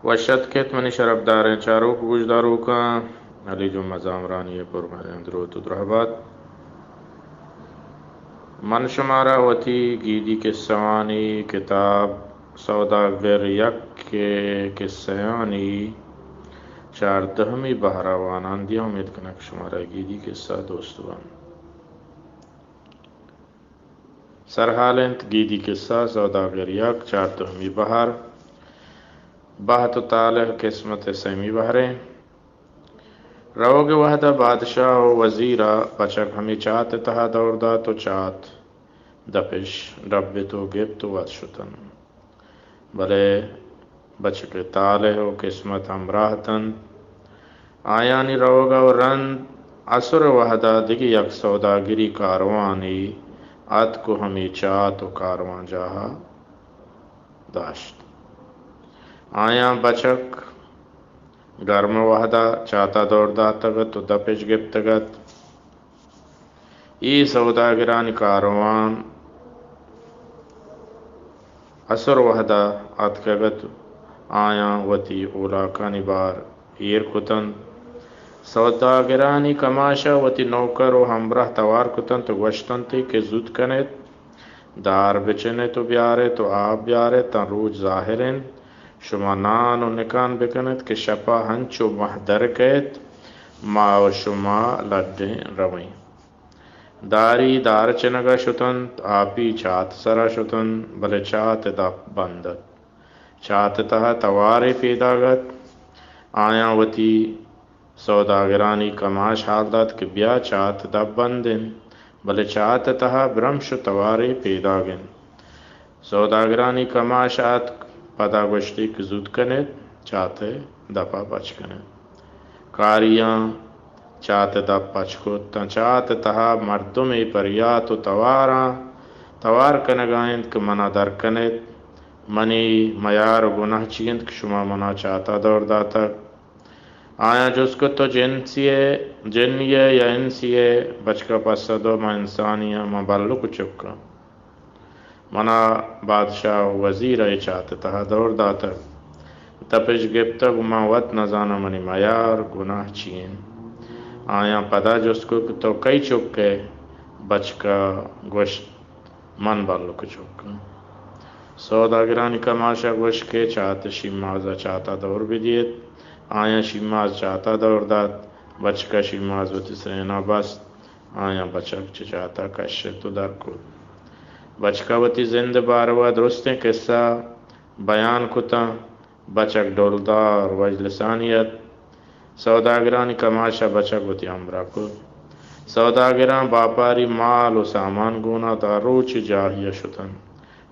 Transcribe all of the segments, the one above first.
وش اتک ات منی شرپداریں چاروک گوشداروکاں، علی جمعہ زامرانی ءِ پرمھریں دروت ءُ درھبات۔ من شمارا وتی گیدی کسہانی کتاب سوداگر یک ءِ کسہانی چاردھمی بھر ءَ وانان دیاں۔ امیت کناں کہ شمارا گیدی کسہ دوست بنت۔ سرھال انت گیدی کسہ سوداگر یک، چاردھمی بھر، بھت ءُ طالع قسمت ءِ سیمی بھریں۔ روگ ءِ وھد ءَ بادشاہ ءُ وزیر ءَ بچک ھمے چات ءِ تہ ءَ دور دات ءُ چات دپش ڈبت ءُ گپت ءُ وت شتنت۔ بلے بچک ءِ طالع ءُ قسمت ھمراہ اتنت۔ آیانی روگ ءَ ءُ رند عصر ءِ وھد ءَ دگہ یک سوداگری کاروانے اتک ءُ ھمے چات ءُ کاروانجاہ ءَ داشت۔ آیاں بچک گرم ءِ وھد ءَ چات ءَ دور داتگ ات ءُ دپش گپتگ ات۔ اے سوداگرانی کاروان عصر وھد ءَ اتکگ ات، آیاں وتی اولاکانی بار ایر کتنت۔ سوداگرانی کماش ءَ وتی نوکر ءُ ھمراہ توار کتنت ءُ گوشتنت کہ زوت کن ات، دار بچن ات ءُ بیار ات ءُ آپ بیار ات، تاں روچ زاھر انت۔ شما نان ءُ نکان بکن ات کہ شپ ءَ ھنچو ماہ در کئیت، ما ءُ شما لڈیں رویں۔ داری دار چنگ ءَ شتنت، آپی چات سر ءَ شتنت، بلے چات ءِ دپ بند ات۔ چات ءِ تہ ءَ توارے پیداگ ات۔ آیاں وتی سوداگرانی کماش ھال دات کہ بیا چات ءِ دپ بند انت، بلے چات ءِ تہ ءَ برمش ءُ توارے پیداگ انت۔ سوداگرانی کماش اتک، پدا گوشتی کہ زوت کن ات، چات ءِ دپ ءَ پچ کن ات۔ کاریاں چات ءِ دپ پچ کت، تاں چات ءِ تہ ءَ مردمے پریات ءُ تواراں، توار کنگ ءَ انت کہ من ءَ در کن ات، منی میار ءُ گناہ چی انت کہ شما من ءَ چات ءَ دور داتگ؟ آیاں جست کت، تو جنسی ئے، جنی ئے یا انسی ئے؟ بچک ءَ پسہ دو، من انسانی آں، من بلک ءُ چک آں۔ من ءَ بادشاہ ءُ وزیر ءَ اے چات ءِ تہ ءَ دور داتگ۔ دپش گپتگ ءُ من وت نزاناں منی میار گناہ چی انت۔ آیاں پدا جست کت کہ تو کئی چک ئے؟ بچک ءَ گوشت، من بلک ءُ چک آں۔ سوداگرانی کماش ءَ گوشت کہ چات ءِ شیماز ءَ چات ءَ دور بدیت۔ آیاں شیماز چات ءَ دور دات۔ بچک ءَ شیماز وتی سرین ءَ بست۔ آیاں بچک چہ چات ءَ کشت ءُ در کت۔ بچک ءَ وتی زند ءِ بارو ءَ درستیں کسہ بیان کتاں۔ بچک ڈولدار وژ لسانی ات۔ سوداگرانی کماش ءَ بچک وتی ھمراہ کت۔ سوداگراں باپاری مال ءُ سامان گون ات، آ روچے جاھے ءَ شتنت،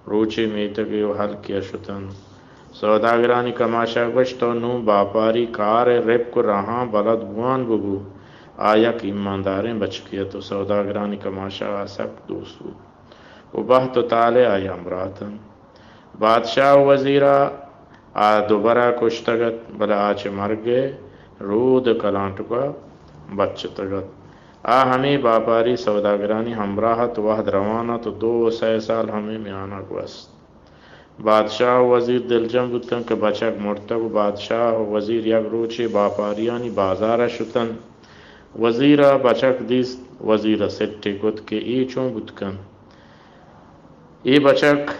روچے میتگے ءُ ھلکے ءَ شتنت۔ سوداگرانی کماش ءَ گوشت، تو نوں باپاری کار ءِ رپک ءُ راھاں بلد بوان ببو۔ آ یک ایمانداریں بچکے ات ءُ سوداگرانی کماش ءَ آ سک دوست بوت۔ ءُ بھت ءُ طالع آئی ھمراہ اتنت۔ بادشاہ ءُ وزیر ءَ آ دوبر ءَ کشتگ ات، بلے آ چہ مرگ ءِ رود ءِ کلانٹک ءَ بچتگ ات۔ آ ھمے باپاری سوداگرانی ھمراہ ات، وھد روان ات ءُ دو سئے سال ھمے میان ءَ گوست۔ بادشاہ ءُ وزیر دلجم بوتنت کہ بچک مرتگ ءُ بادشاہ ءُ وزیر یک روچے باپاریانی بازار ءَ شتنت۔ وزیر ءَ بچک دیست، وزیر ءَ سٹے کت کہ اے چون بوت کنت؟ اے بچک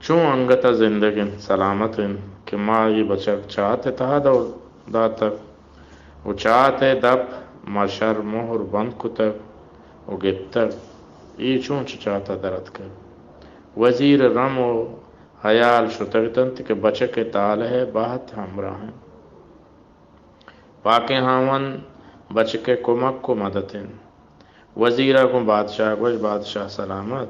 چون انگت ءَ زندگ انت، سلامت انت کہ ما اے بچک چات ءِ تہ ءَ دور داتگ ءُ چات ءِ دپ ما شر مھر بند کتگ ءُ گپتگ، اے چون چہ چات ءَ در اتکگ؟ وزیر ءِ رم ءُ ھیال شتگ اتنت کہ بچک ءِ طالع ءِ بھت ھمراہ انت۔ پاکیں ھاوند بچک ءِ کمک ءُ مدت انت۔ وزیر ءَ گوں بادشاہ ءَ گوشت، بادشاہ سلامت،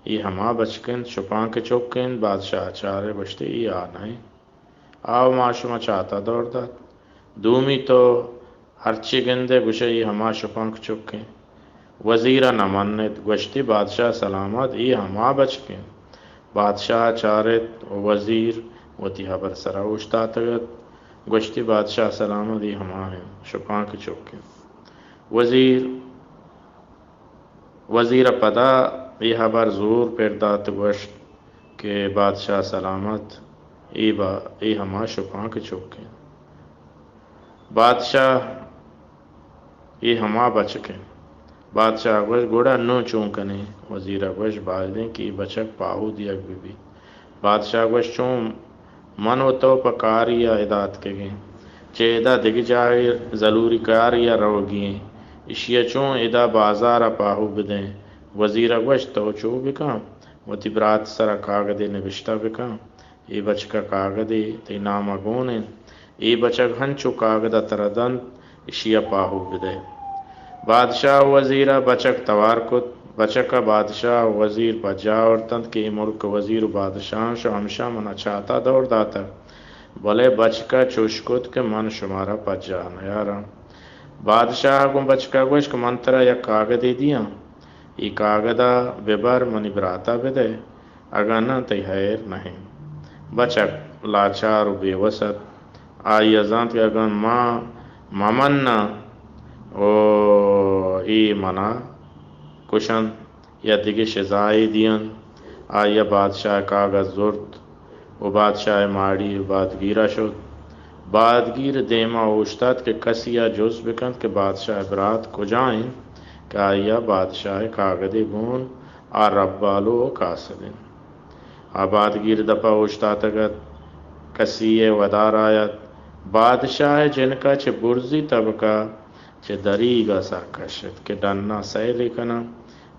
اے ھما بچک انت، شپانک ءِ چک انت۔ بادشاہ ءَ چار ءُ گوشت، اے آ نہ انت۔ آ ءُ ما شما چات ءَ دور دات۔ دومی تو ھرچی گندئے گوشئے اے ھما شپانک چک انت۔ وزیر ءَ نہ منت، گوشتی، بادشاہ سلامت، اے ھما بچک انت۔ بادشاہ ءَ چارت ءُ وزیر وتی ھبر ءِ سرا اوشتاتگ ات۔ گوشتی، بادشاہ سلامت، اے ھما انت، شپانک چک انت۔ وزیر، وزیر ءَ پدا اے ھبر زور پر دات ءُ گوشت کہ بادشاہ سلامت، اے با، اے ہما شپانک چک انت۔ بادشاہ، اے ہما بچک انت۔ بادشاہ گوشت، گڑا نوں چون کنیں؟ وزیر ءَ گوشت، باید انت کہ اے بچک پاہو دیگ بہ بیت۔ بادشاہ گوشت، چون؟ من و تو پہ کارے ءَ ادا اتکگیں، چہ ادا دگہ جاہے ضلوری کارے ءَ روگی ایں، اشی ءَ چون ادا بازار ءَ پاہو بدئیں؟ وزیر ءَ گوشت، تو چو بکن، وتی برات ءِ سرا کاگدے نبشتہ بکن، اے بچک ءَ کاگدے تئی نام ءَ گون انت، اے بچک ہنچو کاگد ءَ ترا دنت، اشی ءَ پاہو بدئے۔ بادشاہ ءُ وزیر ءَ بچک توار کت۔ بچک ءَ بادشاہ ءُ وزیر پجاہ آورتنت کہ اے ملک ءِ وزیر ءُ بادشاہاں شو ہمشاں من ءَ چات ءَ دور داتگ، بلے بچک ءَ چوش کت کہ من شمارا پجاہ نیاراں۔ بادشاہ ءَ گوں بچک ءَ گوشت کہ من ترا یک کاگدے دیاں، اے کاگد ءَ ببر منی برات ءَ بدئے، اگاں ناں تئی ہیر نہ انت۔ بچک لاچار ءُ بے وس ات۔ آئی ءَ زانت کہ اگاں ما مہ مناں ءُ اے من ءَ کشنت یا دگہ سزایے دینت۔ آئی ءَ بادشاہ ءِ کاگد زرت ءُ بادشاہ ءِ ماڑی ءِ بادگیر ءَ شت۔ بادگیر ءِ دیم ءَ اوشتات کہ کسے ءَ جست بکنت کہ بادشاہ ءِ برات کجا انت کہ آئی ءَ بادشاہ ءِ کاگدے گون آ ربالو ءُ کاسد انت۔ آ بادگیر ءِ دپ ءَ اوشتاتگ ات۔ کسے ءِ ودار ءَ ات۔ بادشاہ ءِ جنک ءَ چہ برزی تبک ءَ چہ دریگ ءَ سر کشت کہ ڈن ءَ سیلے کناں۔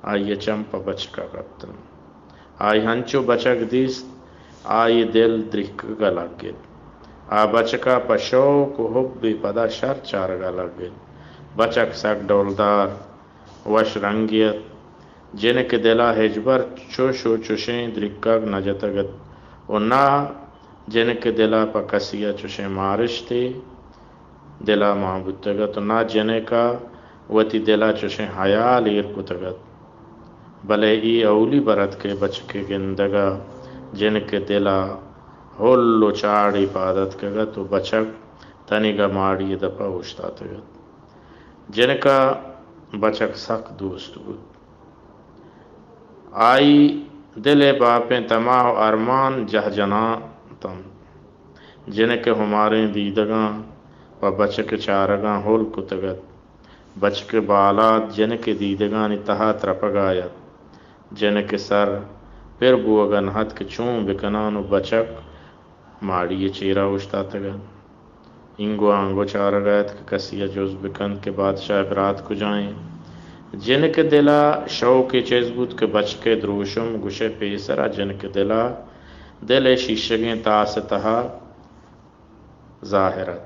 آئی ءِ چم پہ بچک ءَ کپت انت۔ آئی ہنچو بچک دیست، آئی ءِ دل دریکگ ءَ لگت۔ آ بچک ءَ پہ شوق ءُ حبے پدا شر چارگ ءَ لگت۔ بچک سک ڈولدار، وش رنگے ات۔ جنک ءِ دل ءَ ہچبر چش ءُ چشیں دریکگ نہ جتگ ات ءُ نہ جنک ءِ دل ءَ پہ کسے ءَ چشیں مارشتے دل ءَ مان بوتگ ات ءُ ناں جنک ءَ وتی دل ءَ چشیں ہیال ایر کتگ ات، بلے اے اولی بر ات کہ بچک ءِ گندگ ءَ جنک ءِ دل ءَ ہل ءُ چاڑے پاد اتکگ ات ءُ بچک تنیگا ماڑی ءِ دپ ءَ اوشتاتگ ات۔ جنک ءَ بچک سک دوست بوت۔ آئی دل ءِ باپیں تما ءُ ارمان جہ جنان اتنت۔ جنک ءِ ہماریں دیدگاں پہ بچک ءِ چارگاں ہول کتگ ات۔ بچک ءِ بالاد جنک ءِ دیدگانی تہا ترپگا ات۔ جنک ءِ سر پر بوگا نہ ات کہ چون بکنان ءُ بچک ماڑی ءِ چیرا اوشتاتگ ات۔ اینگو آنگو چارگا ات کہ کسے ءَ جست بکنت کہ بادشاہ ءِ برات کجا انت۔ جنک ءِ دل ءَ شوقے چست بوت کہ بچک ءِ دروشم گوشئے پیسرا جنک ءِ دل ءَ دل ءِ شیشگیں تاس ءِ تہا زاہر ات۔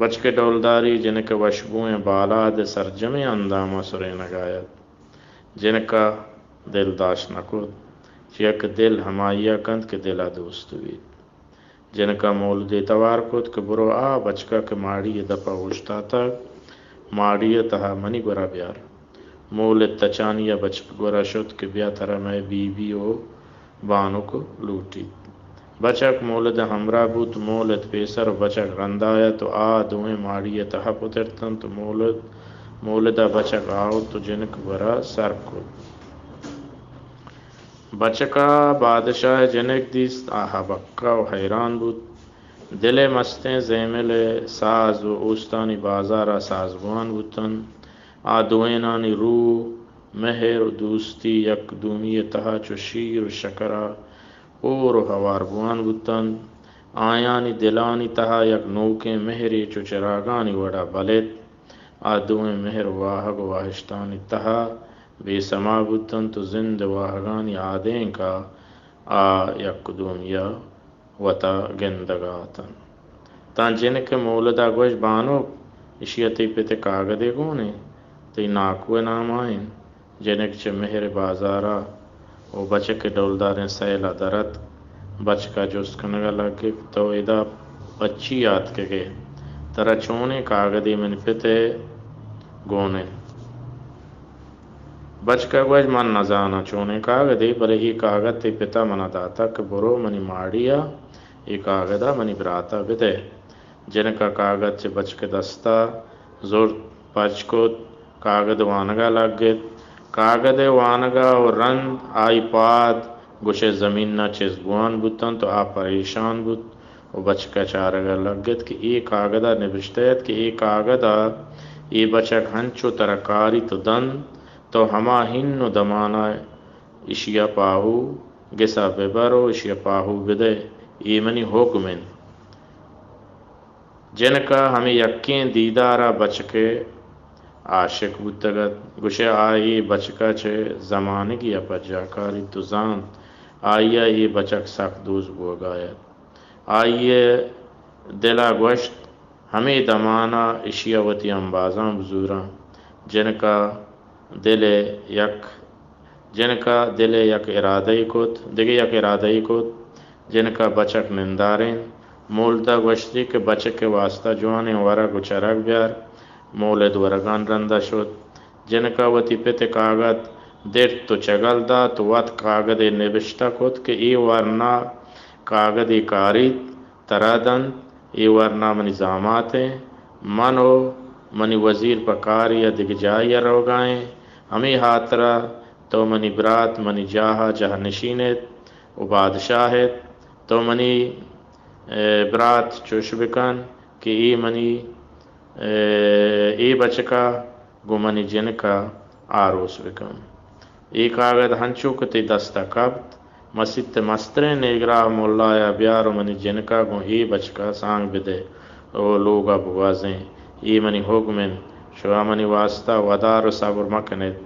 بچک ءِ ڈولداری جنک ءِ وشبوئیں بالاد ءِ سرجمیں انداماں سرینگا ات۔ جنک ءَ دل داشت نہ کت، چیا کہ دل ہمائی ءَ کنت کہ دل ءَ دوست بیت۔ جنک ءَ مولدے توار کت کہ برو آ بچک ءَ کہ ماڑی ءِ دپ ءَ اوشتاتگ، ماڑی ءِ تہا منی گورا بیار۔ مولد تچانی ءَ بچک ءِ گورا شت کہ بیا ترا مئے بی بی ءُ بانک لوٹیت۔ بچک مولد ءِ ہمراہ بوت، مولد پیسر ءُ بچک رندا ات ءُ آ دوئیں ماڑی ءِ تہا پترتنت ءُ مولد، مولد ءَ بچک آورت ءُ جنک ءِ گورا سر کت۔ بچک ءَ بادشاہ ءِ جنک دیست، آ ہبکہ ءُ حیران بوت۔ دل ءِ مستیں زیمل ءِ ساز ءُ اوستانی بازار ءَ ساز بوان بوتنت۔ آ دوئینانی روح، مہر ءُ دوستی یک دومی ءِ تہا چو شیر ءُ شکر ءَ ہور ءُ ہوار بوان بوتنت۔ آیانی دلانی تہا یک نوکیں مہرے چو چراگانی وڑا بلت۔ آ دوئیں مہر واہگ ءُ واہشتانی تہا بے سما بوتنت ءُ زند ءِ واہگانی آدینک ءَ آ یک دومی ءَ وتا گندگ ءَ اتنت۔ تاں جنک ءِ مولد ءَ گوشت، بانک، اشی ءَ تئی پت ءِ کاگدے گون انت، تئی ناکو ءِ نام ءَ انت۔ جنک چہ مہر ءِ بازار ءَ ءُ بچک ءِ ڈولداریں سیل ءَ در اتک۔ بچک ءَ جست کنگ ءَ لگت، تو ادا پچی آتکگ ئے؟ ترا چونیں کاگدے منی پت ءِ گون انت؟ بچک ءَ گوشت، من نزاناں چونیں کاگدے، بلے اے کاگد تئی پت ءَ من ءَ داتگ کہ برو منی ماڑی ءَ اے کاگد ءَ منی برات ءَ بدئے۔ جنک ءَ کاگد چہ بچک ءِ دست ءَ زرت، پچ کت، کاگد وانگ ءَ لگت۔ کاگد ءِ وانگ ءَ ءُ رند آئی پاد گوشئے زمین ءَ چست بوان بوتنت و آ پریشان بوت و بچک ءَ چارگ ءَ لگت کہ اے کاگد ءَ نبشتہ ات کہ اے کاگد ءَ اے بچک ہنچو ترا کاریت و دنت، تو ہما ہن و دمان ءَ اشی ءَ پاہو گس ءَ ببر و اشی ءَ پاہو بدئے، اے منی حکم انت۔ جنک ءَ ہمے یکیں دیدار ءَ بچک ءَ عاشق بوتگ ات۔ گوشئے آ اے بچک ءَ چہ زمانگے ءَ پجاہ کاریت و زانت، آئی ءَ اے بچک سک دوست بوگ ءَ ات۔ آئی ءِ دل ءَ گوشت، ہمے دمان ءَ اشی ءَ وتی امبازاں بزوراں۔ جنک ءَ دل ءِ یک جنک ءَ دل ءِ یک ارادہ یے کت، دگہ یک ارادہ یے کت۔ جنک ءَ بچک نندارین۔ مولد ءَ گوشتی کہ بچک ءِ واستا جوانیں ورگ و چرگ بیار۔ مولد ورگان رند ءَ شت۔ جنک ءَ وتی پت ءِ کاگد درت و چگل دات و وت کاگد ءَ نبشتہ کت کہ اے ورنا کاگدے کاریت، ترا دنت، اے ورنا منی زامات انت۔ من و منی وزیر پہ کارے ءَ دگہ جاہے ءَ روگا ایں۔ ہمے ہاترا تو منی برات منی جاہ ءَ جہنشین ات و بادشاہ ات۔ تو منی، اے، برات چوش بکن کہ اے منی، اے، اے بچک ءَ گوں منی جنک ءَ آروس بکن۔ اے کاگد ہنچو کہ تئی دست ءَ کپت، مسیت ءِ مستریں نیگراہ ملا ءَ بیار و منی جنک ءَ گوں اے بچک ءَ سانگ بدئے و لوگ ءَ بگوازین۔ اے منی حکم انت، شما منی واستا ودار و صبر مکن ات۔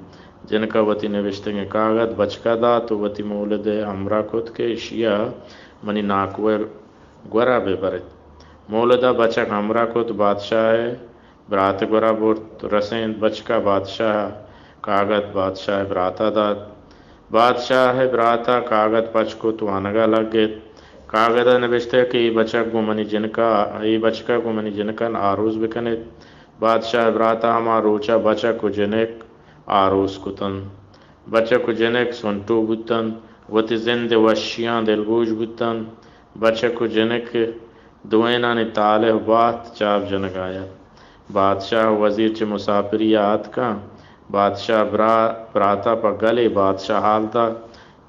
جنک ءَ وتی نبشتگیں کاگد بچک ءَ دات و وتی مولد ءِ ہمراہ کت کہ اشی ءَ منی ناکو ءِ گور ءَ بہ بر ات۔ مولد ءَ بچک ہمراہ کت، بادشاہ ءِ برات ءِ گور ءَ برت، رسینت بچک ءَ بادشاہ ءَ کاگد بادشاہ ءِ برات ءَ دات۔ بادشاہ ءِ برات ءَ کاگد پچ کت، وانگ ءَ لگت۔ کاگد ءَ نبشتہ کہ اے بچک گوں منی جنک ءَ، اے بچک ءَ گوں منی جنک ءَ آروس بکن ات۔ بادشاہ ءِ برات ءَ ہما روچ ءَ بچک و جنک آروس کتنت۔ بچک و جنک سنٹو بوتنت، وتی زند ءِ وشیاں دلگوش بوتنت۔ بچک و جنک دوئینانی طالع و بحت چاپ جنگ ءَ ات۔ بادشاہ و وزیر چہ مساپری ءَ آتکاں۔ بادشاہ برا-، برات ءَ پہ گلے بادشاہ حال دات۔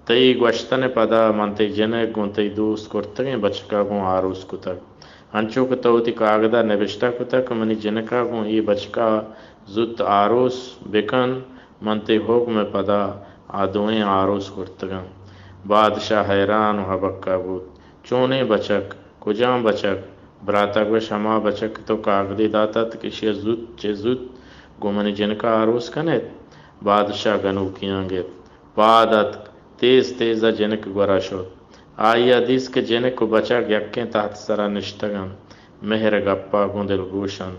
تئی گوشتن ءِ پدا من تئی جنک گوں تئی دوست کرتگیں بچک ءَ گوں آروس کتگ۔ انچو کہ تو وتی کاگد ءَ نبشتہ کتگ کہ منی جنک ءَ گوں اے بچک ءَ زوت آروس بکن، من تئی حکم ءِ پدا آ دوئیں آروس کرتگ انت۔ بادشاہ حیران و ہبکہ بوت۔ چونیں بچک؟ کجام بچک؟ برات ءَ گوشت، ہما بچک کہ تو کاگدے دات ات کہ اشی ءَ زوت چہ زوت گوں منی جنک ءَ آروس کن ات۔ بادشاہ گنوکیاں گپت۔ پاد اتک، تیز تیز ءَ جنک ءِ گور ءَ شت۔ آئی ءَ دیست کہ جنک و بچک یکیں تحت ءِ سرا نشتگ انت، مہر ءِ گپ ءَ گوں دلگوش انت۔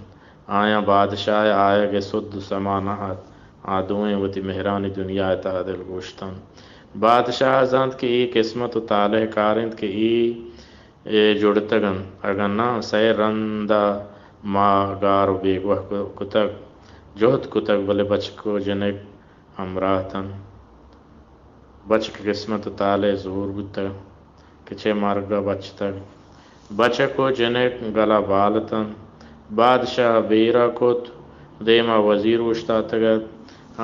آیاں بادشاہ ءِ آیگ ءِ سد و سما نہ ات۔ آ دوئیں وتی مہرانی دنیا ءِ تہا دلگوش اتنت۔ بادشاہ ءَ زانت کہ اے قسمت و طالع ءِ کار انت کہ اے، اے جڑتگ انت۔ اگاں ناں، سئے رند ءَ ما گار و بیگواہ ک-، کتگ، جہد کتگ، بلے بچک و جنک ہمراہ اتنت۔ بچک ءِ قسمت و طالع ءِ زور بوتگ کہ چہ مرگ ءَ بچتگ۔ بچک و جنک گل ءَ بال اتنت۔ بادشاہ ءَ بیر ءَ کت، دیم ءَ وزیر اوشتاتگ ات۔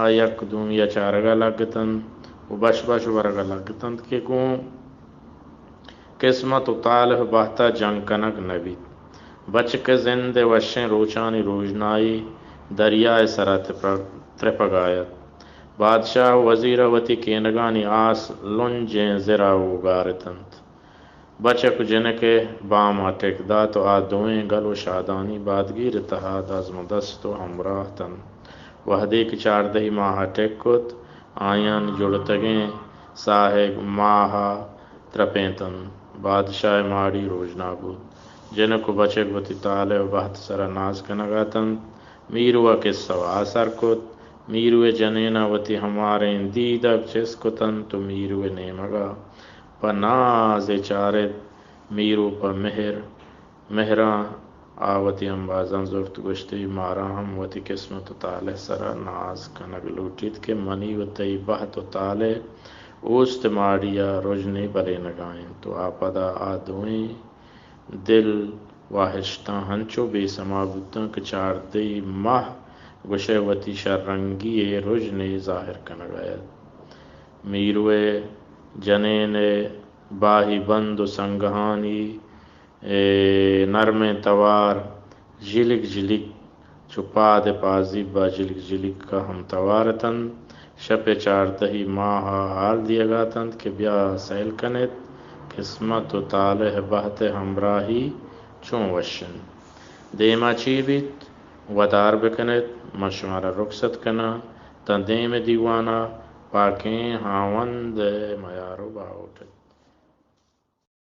آ یک دومی ءَ چارگ ءَ لگ اتنت و بش بش ورگ ءَ لگ اتنت کہ گوں قسمت و طالع و بحت ءَ جنگ کنگ نہ بیت۔ بچک ءِ زند ءِ وشیں روچانی روژنائی دریا ءِ سرا تپگ-، ترپگ ءَ ات۔ بادشاہ و وزیر ءَ وتی کینگانی آس لنجیں زر ءَ اوگار اتنت۔ بچک و جنک ءَ بام ءَ ٹک دات و آ دوئیں گل و شادانی بادگیر ءِ تہا دزمدست و ہمراہ اتنت۔ وہدے کہ چاردہی ماہ ءَ ٹک کت، آیانی جڑتگیں ساہگ ماہ ءَ ترپینتنت۔ بادشاہ ءِ ماڑی روژنا بوت۔ جنک و بچک وتی طالع و بحت ءِ سرا ناز کنگ ءَ اتنت۔ میرو ءَ کسہ و آسر کت۔ میرو ءِ جنین ءَ وتی ہماریں دیدگ چست کتنت و میرو ءِ نیمگ ءَ پہ ناز ءَ چارت۔ میرو پہ مہر، مہراں آ وتی امبازاں زرت، گوشتی، مارا ہم وتی قسمت و طالع ءِ سرا ناز کنگ لوٹیت کہ منی و تئی بحت و طالع اوست ءِ ماڑی ءَ رژنے بلینگ ءَ انت و آ پدا آ دوئیں دل واہشتاں ہنچو بے سما بوتاں کہ چاردہی ماہ گوشئے وتی شررنگی ءِ رژنے ظاہر کنگ ءَ ات۔ میرو ءِ جنین ءِ باہی بند و سنگہانی اے نرمیں توار، جلک جلک، چو پاد ءِ پازیب ءَ جلک جلک ءَ ہم توار اتنت۔ شپ ءِ چاردہی ماہ ءَ ہال دیگ ءَ اتنت کہ بیا سیل کن ات، قسمت و طالع ءِ بہت ءِ ہمراہی چون وش انت۔ دیما چے بیت، ودار بکن ات، من شمارا رخصت کناں، تاں دیم ءِ دیوان ءَ پاکیں ہاوند ءِ میار و باہوٹ ات۔